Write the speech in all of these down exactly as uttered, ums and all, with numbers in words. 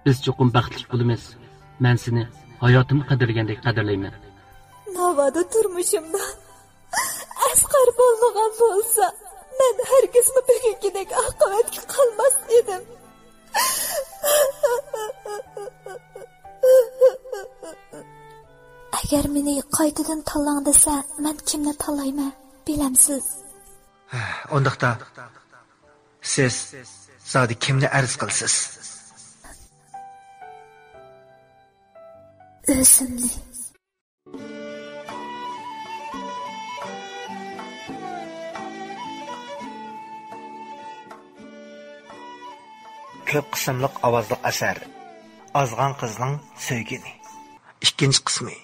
بىز چوقۇم بەختلىك بولىمىز. مەن سېنى ھاياتىمنى قەدىرلىگەندەك قەدىرلەيمەن. ناۋادا تۇرمۇشۇمدا ئەسقەر بولمىغان بولسا، مەن ھەرگىزمۇ بۈگۈنكىدەك ئاقىۋەتكە قالماس ئىدىم. ئەگەر مېنى قايتىدىن تاللاڭ دېسە، مەن كىمنى تاللايمەن، بىلەمسىز؟ ئۇنداقتا، سىز زادى كىمنى ئەرز قىلىسىز؟ ئۆزۈمنى. كۆپ قىسىملىق ئاۋازلىق ئەسەر. ئازغان قىزنىڭ سۆيگىنى. ئىككىنچى قىسمى.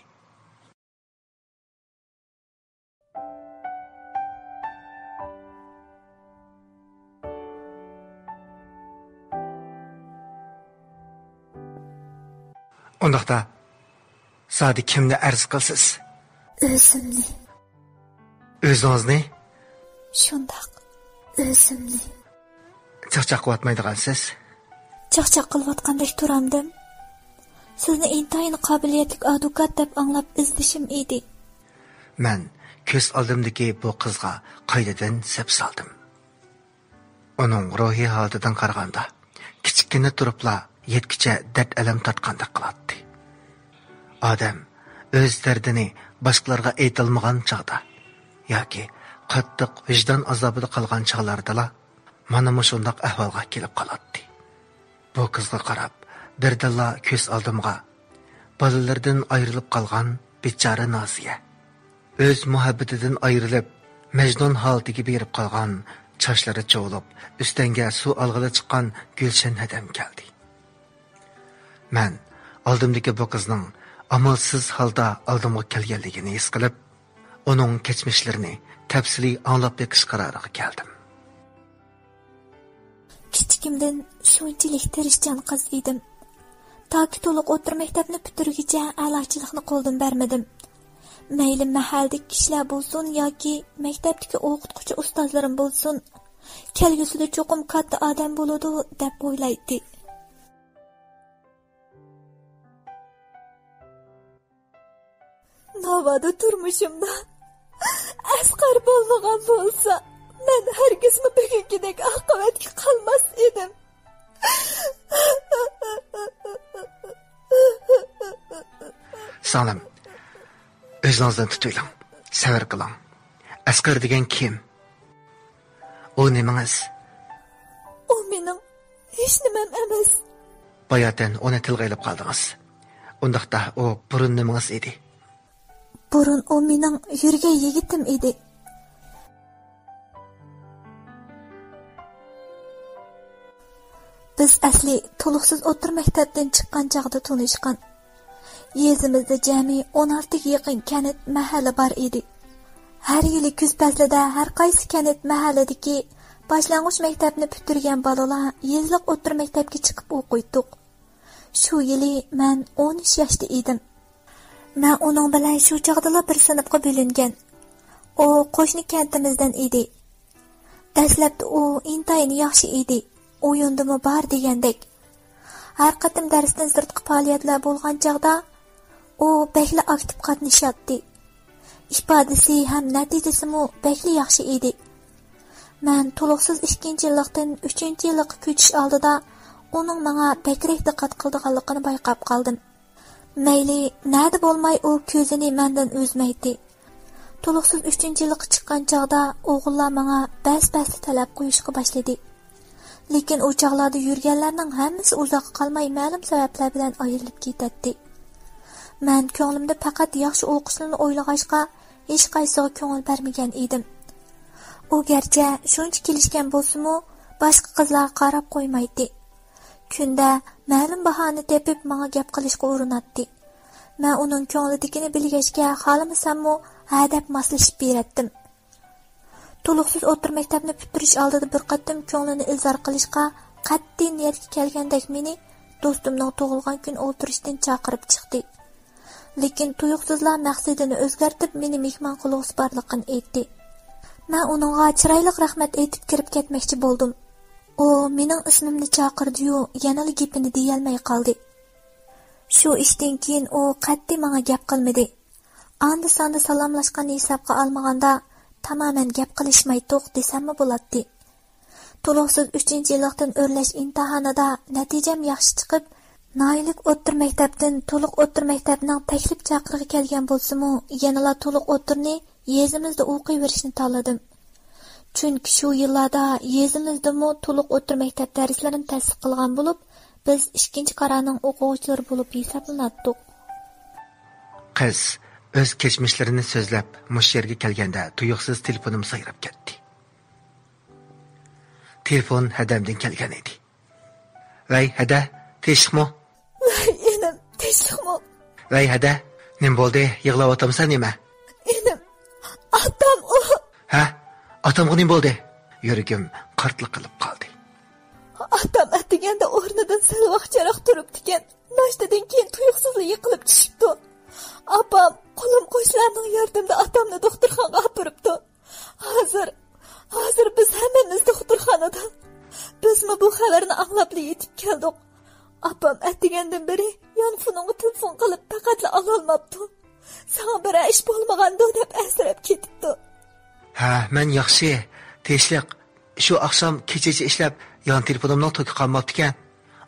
ئۇنداقتا، زادى كىمنى ئەرز قىلىسىز؟ ئۆزۈمنى. ئۆزىڭىزنى؟ شۇنداق، ئۆزۈمنى. چاقچاق قىلىۋاتمايدىغانسىز؟ چاقچاق قىلىۋاتقاندەك تۇرامدىم؟ سىزنى ئىنتايىن قابىلىيەتلىك ئادۋوكات دەپ ئاڭلاپ ئىزدىشىم ئىدى. مەن كۆز ئالدىمدىكى بۇ قىزغا قايتىدىن سەپ سالدىم. ئۇنىڭ روھىي ھالىتىدىن قارىغاندا، كىچىككىنە تۇرۇپلا يەتكۈچە دەرد-ئەلەم تارتقاندەك قىلاتتى. ئادەم ئۆز دەردىنى باشقىلارغا ئېيتالمىغان چاغدا ياكى قاتتىق ۋىجدان ئازابىدا قالغان چاغلاردىلا مانا مۇشۇنداق ئەھۋالغا كېلىپ قالاتتى. بۇ قىزغا قاراپ، بىردىنلا كۆز ئالدىمغا بالىلىرىدىن ئايرىلىپ قالغان بىچارە نازىيە، ئۆز مۇھەببىتىدىن ئايرىلىپ، مەجنۇن ھالىتىگە بېرىپ قالغان، چاچلىرى چۇۋۇلۇپ، ئۈستەڭگە سۇ ئالغىلى چىققان گۈلشەن ھەدەم كەلدى. مەن ئالدىمدىكى بۇ قىزنىڭ ئامالسىز ھالدا ئالدىمغا كەلگەنلىكىنى ھېس قىلىپ، ئۇنىڭ كەچمىشلىرىنى تەپسىلىي ئاڭلاپ بېقىش قارارىغا كەلدىم. كىچىكىمدىن شۇنچىلىك تىرىشچان قىز ئىدىم. تاكى تولۇق ئوتتۇرا مەكتەپنى پۈتتۈرگۈچە ئەلاچىلىقنى قولدىن بەرمىدىم. مەيلى مەھەللىدىكى كىشىلەر بولسۇن ياكى مەكتەپتىكى ئوقۇتقۇچى ئۇستازلىرىم بولسۇن، كەلگۈسىدە چوقۇم كاتتا ئادەم بولىدۇ، دەپ ئويلايتتى. ناۋادا تۇرمۇشۇمدا ئەسقەر بولمىغان بولسا، مەن ھەرگىزمۇ بۈگۈنكىدەك ئاقىۋەتكە قالماس ئىدىم. سىڭلىم، ئۆزىڭىزنى تۇتۇۋېلىڭ، سەۋر قىلىڭ. ئەسقەر دېگەن كىم؟ ئۇ نېمىڭىز؟ ئۇ مېنىڭ ھېچنېمەم ئەمەس. باياتىن ئۇنى تىلغا ئېلىپ قالدىڭىز. ئۇنداقتا ئۇ بۇرۇن نېمىڭىز ئىدى؟ بۇرۇن ئۇ مېنىڭ يۈرگەن يىگىتىم ئىدى. بىز ئەسلى تولۇقسىز ئوتتۇرا مەكتەپتىن چىققان چاغدا تونۇشقان. يېزىمىزدا جەمئىي ئون ئالتىگە يېقىن كەنت، مەھەللە بار ئىدى. ھەر يىلى كۈز پەسلىدە ھەر قايسى كەنت، مەھەللىدىكى باشلانغۇچ مەكتەپنى پۈتتۈرگەن بالىلار يېزىلىق ئوتتۇرا مەكتەپكە چىقىپ ئوقۇيتتۇق. شۇ يىلى مەن ئون ئۈچ ياشتا ئىدىم. مەن ئۇنىڭ بىلەن شۇ چاغدىلا بىر سىنىپقا بۆلۈنگەن. ئۇ قوشنا كەنتىمىزدىن ئىدى. دەسلەپتە ئۇ ئىنتايىن ياخشى ئىدى. ئويۇندىمۇ بار دېگەندەك. ھەر قېتىم دەرستىن سىرتقى پائالىيەتلەر بولغان چاغدا ئۇ بەكلا ئاكتىپ قاتنىشاتتى. ئىپادىسى ھەم نەتىجىسىمۇ بەكلا ياخشى ئىدى. مەن تولۇقسىز ئىككىنچى يىللىقتىن ئۈچىنچى يىللىققا كۆچۈش ئالدىدا ئۇنىڭ ماڭا بەكرەك دىققەت قىلىدىغانلىقىنى بايقاپ قالدىم. مەيلى نەدە بولماي، ئۇ كۆزىنى مەندىن ئۈزمەيتتى. تولۇقسىز ئۈچىنچى يىللىققا چىققان چاغدا ئوغۇللار ماڭا بەس-بەستە تەلەپ قويۇشقا باشلىدى. لېكىن ئۇ چاغلاردا يۈرگەنلەرنىڭ ھەممىسى ئۇزاققا قالماي مەلۇم سەۋەبلەر بىلەن ئايرىلىپ كېتەتتى. مەن كۆڭلۈمدە پەقەت ياخشى ئوقۇشلىرىنى ئويلىغاچقا، ھېچقايسىغا كۆڭۈل بەرمىگەن ئىدىم. ئۇ گەرچە شۇنچە كېلىشكەن بولسىمۇ، باشقا قىزلارغا قاراپ قويمايتتى. كۈندە مەلۇم باھانە تېپىپ، ماڭا گەپ قىلىشقا ئۇرۇناتتى. مەن ئۇنىڭ كۆڭلىدىكىنى بىلگەچكە، خالىمىساممۇ ھە دەپ ماسلىشىپ بېرەتتىم. تولۇقسىز ئوتتۇرا مەكتەپنى پۈتتۈرۈش ئالدىدا بىر قېتىم كۆڭلىنى ئىزھار قىلىشقا قەتئىي نىيەتكە كەلگەندەك مېنى دوستۇمنىڭ تۇغۇلغان كۈن ئولتۇرۇشىدىن چاقىرىپ چىقتى. لېكىن تۇيۇقسىزلا مەقسىتىنى ئۆزگەرتىپ، مېنى مېھمانخانىغا بارلىقىنى ئېيتتى. مەن ئۇنىڭغا چىرايلىق رەھمەت ئېيتىپ كىرىپ كەتمەكچى بولدۇم. ئۇ مېنىڭ ئىسمىمنى چاقىردى-يۇ، يەنىلا گېپىنى دېيەلمەي قالدى. شۇ ئىشتىن كېيىن ئۇ قەتئىي ماڭا گەپ قىلمىدى. ئاندا-ساندا سالاملاشقاننى ھېسابقا ئالمىغاندا، تامامەن گەپ قىلىشمايتتۇق دېسەممۇ بولاتتى. تولۇقسىز ئۈچىنچى يىللىقتىن ئۆرلەش ئىمتىھانىدا نەتىجەم ياخشى چىقىپ، ناھىيەلىك ئوتتۇرا مەكتەپتىن تولۇق ئوتتۇرا مەكتەپنىڭ تەكلىپ چاقىرىقى كەلگەن بولسىمۇ، يەنىلا تولۇق ئوتتۇرىنى يېزىمىزدا ئوقۇيۋېرىشنى تاللىدىم. چۈنكى شۇ يىللاردا يېزىمىزدىمۇ تولۇق ئوتتۇرا مەكتەپ دەرسلىرىنى تەسىس قىلغان بولۇپ، بىز ئىككىنچى قارانىڭ ئوقۇغۇچىلىرى بولۇپ ھېسابلىناتتۇق. قىز ئۆز كەچمىشلىرىنى سۆزلەپ، مۇشۇ يەرگە كەلگەندە تۇيۇقسىز تېلېفونۇم سايراپ كەتتى. تېلېفون ھەدەمدىن كەلگەن ئىدى. ۋەي، ھەدە، تىنچلىقمۇ؟ ۋەي، ئىنىم، تىنچلىقمۇ؟ ۋەي، ھەدە، نېمە بولدى؟ يىغلاۋاتامسەن نېمە؟ ئىنىم، ئاتام ئۇ. ھە؟ ئاتامغا نېمە بولدى؟ يۈرىكىم قارتلىق قىلىپ قالدى. ئاتام ئەتىگەندە ئورنىدىن سەل ۋاقچىراق تۇرۇپتىكەن. ناشتىدىن كېيىن تۇيۇقسىزلا يىقىلىپ چۈشۈپتۇ. ئاپام، قولۇم قوشنىلارنىڭ ياردىمىدە ئاتامنى دوختۇرخانىغا ئاپىرىپتۇ. ھازىر، ھازىر بىز ھەممىمىز دوختۇرخانىدا. بىزمۇ بۇ خەۋەرنى ئاڭلاپلا يېتىپ كەلدۇق. ئاپام ئەتىگەندىن بېرى يانفونۇڭغا تېلېفون قىلىپ پەقەتلا ئالالماپتۇ. ساڭا بىرەر ئىش بولمىغاندۇ دەپ ئەنسىرەپ كېتىپتۇ. ھە، مەن ياخشى، تىنچلىق. شۇ ئاخشام كېچىچە ئىشلەپ، يان تېلېفونۇمنىڭ توكى قالماپتىكەن.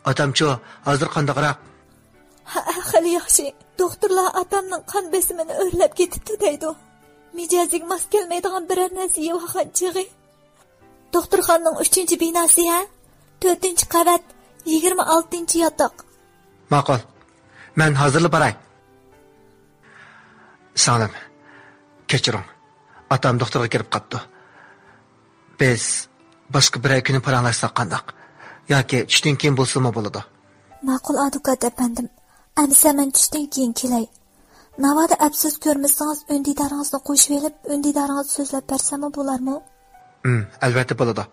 ئاتامچۇ، ھازىر قانداقراق؟ ھە، خېلى ياخشى. دوختۇرلار ئاتامنىڭ قان بېسىمىنى ئۆرلەپ كېتىپتۇ دەيدۇ. مىجەزىگە ماس كەلمەيدىغان بىرەر نەرسە يەۋالغان چېغى. دوختۇرخانىنىڭ ئۈچىنچى بىناسى ھە؟ تۆتىنچى قەۋەت، يىگىرمە ئالتىنچى ياتاق. ماقۇل. مەن ھازىرلا باراي. سىڭلىم، كەچۈرۈڭ. ئاتام دوختۇرغا كىرىپ قاپتۇ. بىز باشقا بىرەر كۈنى پاراڭلاشساق قانداق؟ ياكى چۈشتىن كېيىن بولسىمۇ بولىدۇ. ماقۇل، ئادۋوكات ئەپەندىم. ئەمىسە مەن چۈشتىن كېيىن كېلەي. ناۋادا ئەپسىز كۆرمىسىڭىز، ئۈندىدارىڭىزنى قوشۇۋېلىپ، ئۈندىدارىڭىزغا سۆزلەپ بەرسەممۇ بولارمۇ؟ ئەلۋەتتە بولىدۇ.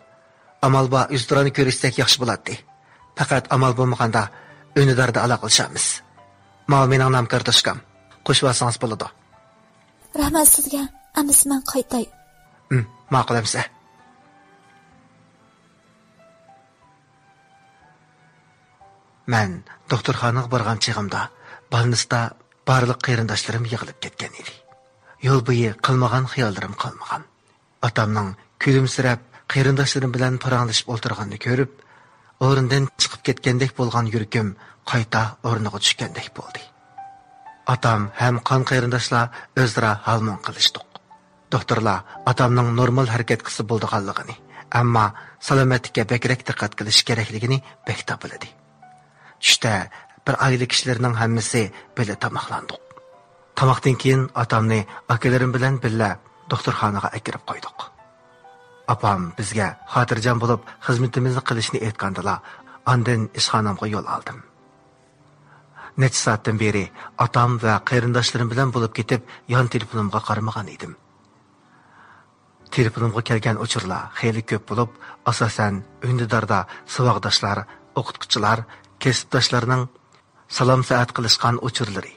ئامال بار، يۈزتۇرانە كۆرۈشسەك ياخشى بولاتتى. پەقەت ئامال بولمىغاندا ئۈندىداردا ئالاقىلىشارمىز. ماۋۇ مېنىڭ نام كارتوچكام. قوشۇۋالسىڭىز بولىدۇ. رەھمەت سىزگە. ئەمىسە مەن قايتاي. ماقۇل ئەمىسە. مەن دوختۇرخانىغا بارغان چېغىمدا بالنىستا بارلىق قېرىنداشلىرىم يىغىلىپ كەتكەن ئىدى. يول بويى قىلمىغان خىياللىرىم قالمىغان. ئاتامنىڭ كۈلۈمسىرەپ قېرىنداشلىرىم بىلەن پاراڭلىشىپ ئولتۇرغىنىنى كۆرۈپ، ئورنىدىن چىقىپ كەتكەندەك بولغان يۈرىكىم قايتا ئورنىغا چۈشكەندەك بولدى. ئاتام ھەم قان قېرىنداشلار ئۆزئارا ھالمۇڭ قىلىشتۇق. دوختۇرلار ئاتامنىڭ نورمال ھەرىكەت قىلسا بولىدىغانلىقىنى، ئەمما سالامەتلىككە بەكرەك دىققەت قىلىش كېرەكلىكىنى بەك تاپىلىدى. چۈشتە بىر ئائىلە كىشىلىرىنىڭ ھەممىسى بىللە تاماقلاندۇق. تاماقتىن كېيىن ئاتامنى ئاكىلىرىم بىلەن بىللە دوختۇرخانىغا ئەكىرىپ قويدۇق. ئاپام بىزگە خاتىرجەم بولۇپ خىزمىتىمىزنى قىلىشنى ئېيتقاندىلا، ئاندىن ئىشخانامغا يول ئالدىم. نەچچە سائەتتىن بېرى ئاتام ۋە قېرىنداشلىرىم بىلەن بولۇپ كېتىپ، يان تېلېفونۇمغا قارىمىغان ئىدىم. تېلېفونۇمغا كەلگەن ئۇچۇرلار خېلى كۆپ بولۇپ، ئاساسەن، ئۈندىداردا ساۋاقداشلار، ئوقۇتقۇچىلار، كەسىپداشلارنىڭ سالام-سائەت قىلىشقان ئۇچۇرلىرى.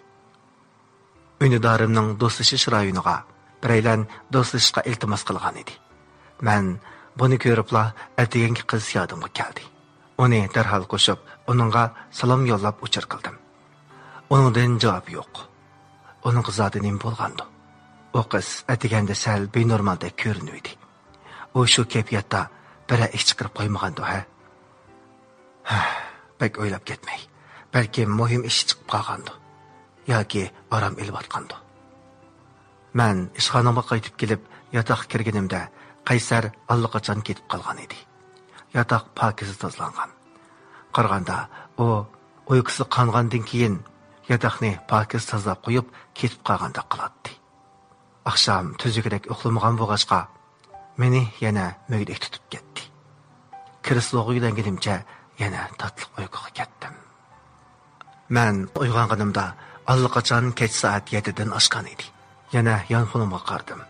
ئۈندىدارىمنىڭ دوستلىشىش رايونىغا بىرەيلەن دوستلىشىشقا ئىلتىماس قىلغان ئىدى. مەن بۇنى كۆرۈپلا ئەتىگەنكى قىز يادىمغا كەلدى. ئۇنى دەرھال قوشۇپ، ئۇنىڭغا سالام يوللاپ ئۇچۇر قىلدىم. ئۇنىڭدىن جاۋاب يوق. ئۇنىڭغا زادى نېمە بولغاندۇ؟ ئۇ قىز ئەتىگەندە سەل بىنورمالدەك كۆرۈنۈۋىدى. ئۇ شۇ كەيپىياتتا بىرەر ئىش چىقىرىپ قويمىغاندۇ ھە؟ بەك ئويلاپ كەتمەي، بەلكىم مۇھىم ئىش چىقىپ قالغاندۇ ياكى ئارام ئېلىۋاتقاندۇ. مەن ئىشخانامغا قايتىپ كېلىپ، ياتاققا كىرگىنىمدە، قەيسەر ئاللىقاچان كېتىپ قالغان ئىدى. ياتاق پاكىز تازىلانغان. قارىغاندا، ئۇ ئۇيقۇسى قانغاندىن كېيىن، ياتاقنى پاكىز تازىلاپ قويۇپ، كېتىپ قالغاندەك قىلاتتى. ئاخشام تۈزۈكرەك ئۇخلىمىغان بولغاچقا، مېنى يەنە مۈگدەك تۇتۇپ كەتتى. كرېسلوغا يۆلەنگىنىمچە يەنە تاتلىق ئۇيقۇغا كەتتىم. مەن ئويغانغىنىمدا ئاللىقاچان كەچ سائەت يەتتىدىن ئاشقان ئىدى. يەنە يانفونۇمغا قارىدىم.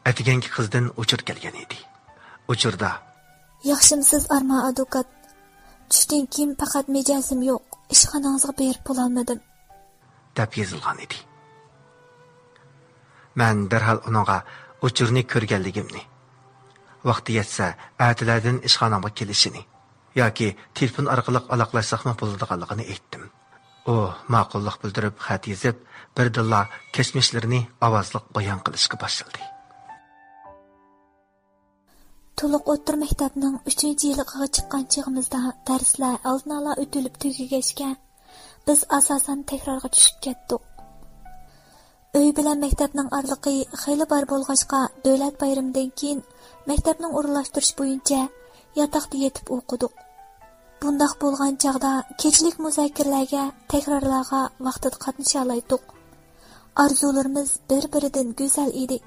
ئەتىگەنكى قىزدىن ئۇچۇر كەلگەن ئىدى. ئۇچۇردا: «ياخشىمۇسىز، ئارمان ئادۋوكات؟ چۈشتىن كېيىن پەقەت مىجەزىم يوق، ئىشخانىڭىزغا بېرىپ بولالمىدىم.» دەپ يېزىلغان ئىدى. مەن دەرھال ئۇنىڭغا ئۇچۇرنى كۆرگەنلىكىمنى، ۋاقتى يەتسە ئەتىلەردىن ئىشخانامغا كېلىشىنى، ياكى تېلېفون ئارقىلىق ئالاقىلاشساقمۇ بولىدىغانلىقىنى ئېيتتىم. ئۇ ماقۇللۇق بىلدۈرۈپ خەت يېزىپ، بىردىنلا كەچمىشلىرىنى ئاۋازلىق بايان قىلىشقا باشلىدى. تولۇق ئوتتۇرا مەكتەپنىڭ ئۈچىنچى يىللىقىغا چىققان چېغىمىزدا دەرسلەر ئالدىن ئالا ئۆتۈلۈپ تۈگىگەچكە، بىز ئاساسەن تەكرارغا چۈشۈپ كەتتۇق. ئۆي بىلەن مەكتەپنىڭ ئارىلىقى خېلى بار بولغاچقا، دۆلەت بايرىمىدىن كېيىن مەكتەپنىڭ ئورۇنلاشتۇرۇشى بويىچە ياتاقتا يېتىپ ئوقۇدۇق. بۇنداق بولغان چاغدا كېچىلىك مۇزاكىرىلەرگە، تەكرارلارغا ۋاقتىدا قاتنىشالايتتۇق. ئارزۇلىرىمىز بىر-بىرىدىن گۈزەل ئىدى.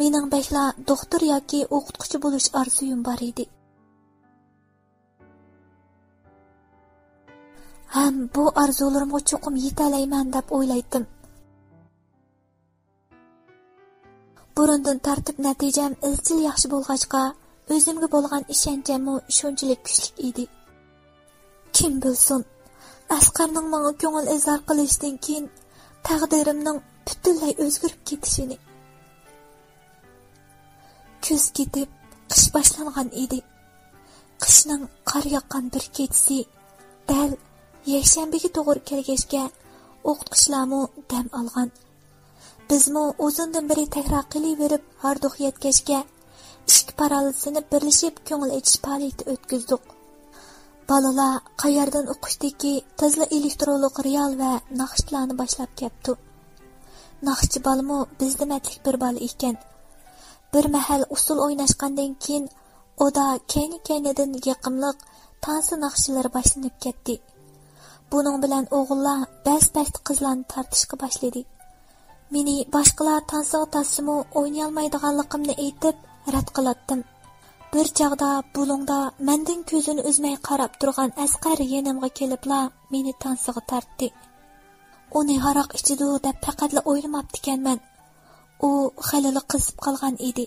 مېنىڭ بەكلا دوختۇر ياكى ئوقۇتقۇچى بولۇش ئارزۇيۇم بار ئىدى. ھەم بۇ ئارزۇلىرىمغا چوقۇم يېتەلەيمەن دەپ ئويلايتتىم. بۇرۇندىن تارتىپ نەتىجەم ئىزچىل ياخشى بولغاچقا، ئۆزۈمگە بولغان ئىشەنچەممۇ شۇنچىلىك كۈچلۈك ئىدى. كىم بىلسۇن، ئەسقەرنىڭ ماڭا كۆڭۈل ئىزھار قىلىشىدىن كېيىن تەقدىرىمنىڭ پۈتۈنلەي ئۆزگىرىپ كېتىشىنى. كۈز كېتىپ، قىش باشلانغان ئىدى. قىشنىڭ قار ياغقان بىر كېچىسى، دەل يەكشەنبىگە توغرا كەلگەچكە، ئوقۇتقۇچىلارمۇ دەم ئالغان. بىزمۇ ئۇزۇندىن بېرى تەكرار قىلىۋېرىپ ھاردۇق يەتكەچكە، ئىككى پارالىسىنىپ بىرلىشىپ كۆڭۈل ئېچىش پائالىيىتى ئۆتكۈزدۇق. بالىلار قەيەردىن ئوقۇشتىكى تازلا ئېلېكترونلۇق رېئال ۋە ناخشىلارنى باشلاپ كەپتۇ. ناخشىچى بالىمۇ بىزدىمەتلىك بىر بالا ئىكەن. بىر مەھەل ئۇسسۇل ئويناشقاندىن كېيىن، ئۇدا كەينى-كەينىدىن يېقىملىق تانسا ناخشىلىرى باشلىنىپ كەتتى. بۇنىڭ بىلەن ئوغۇللار بەس-بەستە قىزلارنى تارتىشقا باشلىدى. مېنى باشقىلار تانسىغا تارتسىمۇ ئوينىيالمايدىغانلىقىمنى ئېيتىپ، رەت قىلاتتىم. بىر چاغدا بۇلۇڭدا مەندىن كۆزىنى ئۈزمەي قاراپ تۇرغان ئەسقەر يېنىمغا كېلىپلا مېنى تانسىغا تارتتى. ئۇنى ھاراق ئىچىدۇ دەپ پەقەتلا ئويلىماپتىكەنمەن. ئۇ خېلىلا قىزىپ قالغان ئىدى.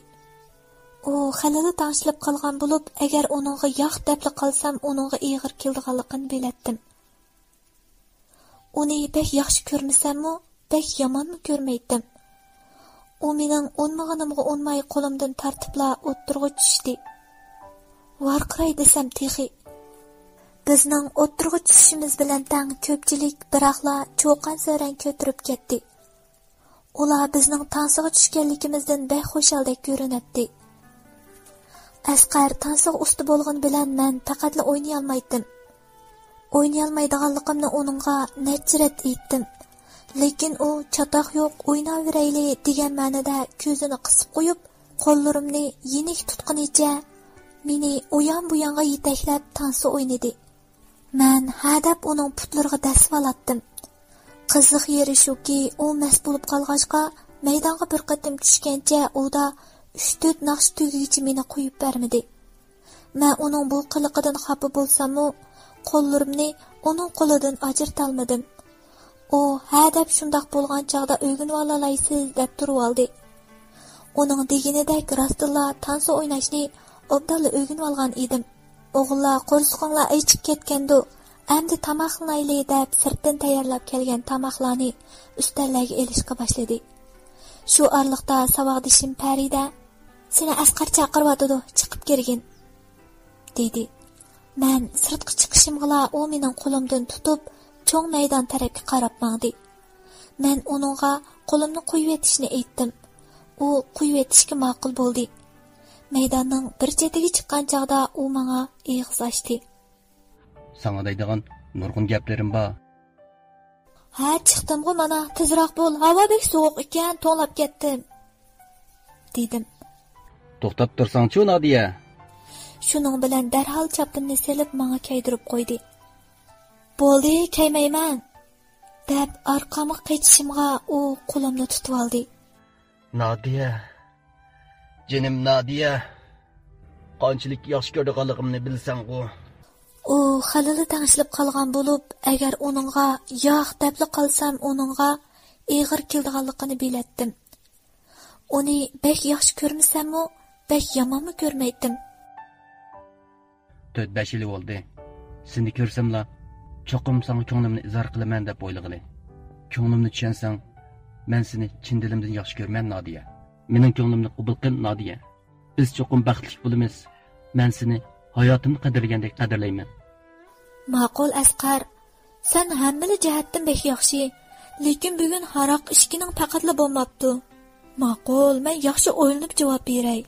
ئۇ خېلىلا تەڭشىلىپ قالغان بولۇپ، ئەگەر ئۇنىڭغا ياق دەپلا قالسام، ئۇنىڭغا ئېغىر كېلىدىغانلىقىنى بىلەتتىم. ئۇنى بەك ياخشى كۆرمىسەممۇ، بەك يامانمۇ كۆرمەيتتىم. ئۇ مېنىڭ ئۇنمىغىنىمغا ئۇنماي، قولۇمدىن تارتىپلا ئوتتۇرىغا چۈشتى. ۋارقىراي دېسەم تېخى. بىزنىڭ ئوتتۇرىغا چۈشۈشىمىز بىلەن تەڭ كۆپچىلىك بىراقلا چۇقان-سۆرەڭ كۆتۈرۈپ كەتتى. ئۇلار بىزنىڭ تانسىغا چۈشكەنلىكىمىزدىن بەك خۇشالدەك كۆرۈنەتتى. ئەسقەر تانسىغا ئۇستا بولغىنى بىلەن مەن پەقەتلا ئوينىيالمايتتىم. ئوينىيالمايدىغانلىقىمنى ئۇنىڭغا نەچچە رەت ئېيتتىم. لېكىن ئۇ چاتاق يوق، ئويناۋېرەيلى دېگەن مەنىدە كۆزىنى قىسىپ قويۇپ، قوللىرىمنى يېنىك تۇتقىنىچە مېنى ئۇيان-بۇيانغا يېتەكلەپ تانسا ئوينىدى. مەن ھە دەپ ئۇنىڭ پۇتلىرىغا دەسسىۋالاتتىم. قىزىق يېرى شۇكى، ئۇ مەست بولۇپ قالغاچقا، مەيدانغا بىر قېتىم چۈشكەنچە ئۇدا ئۈچ-تۆت ناخشا تۈگىگىچە مېنى قويۇپ بەرمىدى. مەن ئۇنىڭ بۇ قىلىقىدىن خاپا بولساممۇ، قوللىرىمنى ئۇنىڭ قولىدىن ئاجرىتالمىدىم. ئۇ ھە دەپ شۇنداق بولغان چاغدا ئۆگىنىۋالالايسىز دەپ تۇرۇۋالدى. ئۇنىڭ دېگىنىدەك راستتىنلا تانسا ئويناشنى ئوبدانلا ئۆگىنىۋالغان ئىدىم. ئوغۇللار قورسىقىڭلار ئېچىپ كەتكەندۇ، ئەمدى تاماقلىنايلى دەپ سىرتتىن تەييارلاپ كەلگەن تاماقلارنى ئۈستەللەرگە ئېلىشقا باشلىدى. شۇ ئارىلىقتا ساۋاقدىشىم پەرىدە، سېنى ئەسقەر چاقىرىۋاتىدۇ، چىقىپ كىرگىن، دېدى. مەن سىرتقا چىقىشىمغىلا ئۇ مېنىڭ قولۇمدىن تۇتۇپ، چوڭ مەيدان تەرەپكە قاراپ ماڭدى. مەن ئۇنىڭغا قولۇمنى قويۇۋېتىشنى ئېيتتىم. ئۇ قويۇۋېتىشكە ماقۇل بولدى. مەيداننىڭ بىر چېتىگە چىققان چاغدا ئۇ ماڭا ئېغىز ئاچتى. ساڭا دەيدىغان نۇرغۇن گەپلىرىم بار. ھە، چىقتىمغۇ مانا، تېزراق بول، ھاۋا بەك سوغۇق ئىكەن، توڭلاپ كەتتىم، دېدىم. توختاپ تۇرساڭچۇ، نادىيە؟ شۇنىڭ بىلەن دەرھال چاپىنىنى سېلىپ ماڭا كىيدۈرۈپ قويدى. بولدى، كىيمەيمەن، دەپ ئارقامغا قېچىشىمغا ئۇ قولۇمنى تۇتۇۋالدى. نادىيە، جېنىم نادىيە، قانچىلىك ياخشى كۆرىدىغانلىقىمنى بىلسەڭغۇ. ئۇ خېلىلا تەڭشىلىپ قالغان بولۇپ، ئەگەر ئۇنىڭغا ياق دەپلا قالسام، ئۇنىڭغا ئېغىر كېلىدىغانلىقىنى بىلەتتىم. ئۇنى بەك ياخشى كۆرمىسەممۇ، بەك يامانمۇ كۆرمەيتتىم. تۆت-بەش يىلى بولدى. سېنى كۆرسەملا، چوقۇم ساڭا كۆڭلۈمنى ئىزھار قىلىمەن دەپ ئويلىغىلى. كۆڭلۈمنى چۈشەنسەڭ، مەن سېنى چىن دىلىمدىن ياخشى كۆرىمەن، نادىيە. مېنىڭ كۆڭلۈمنى قوبۇل قىل، نادىيە. بىز چوقۇم بەختلىك بولىمىز. مەن سېنى ھاياتىمنى قەدىرلىگەندەك قەدىرلەيمەن. ماقۇل، ئەسقەر. سەن ھەممىلا جەھەتتىن بەك ياخشى. لېكىن بۈگۈن ھاراق ئىچكىنىڭ پەقەتلا بولماپتۇ. ماقۇل، مەن ياخشى ئويلىنىپ جاۋاب بېرەي.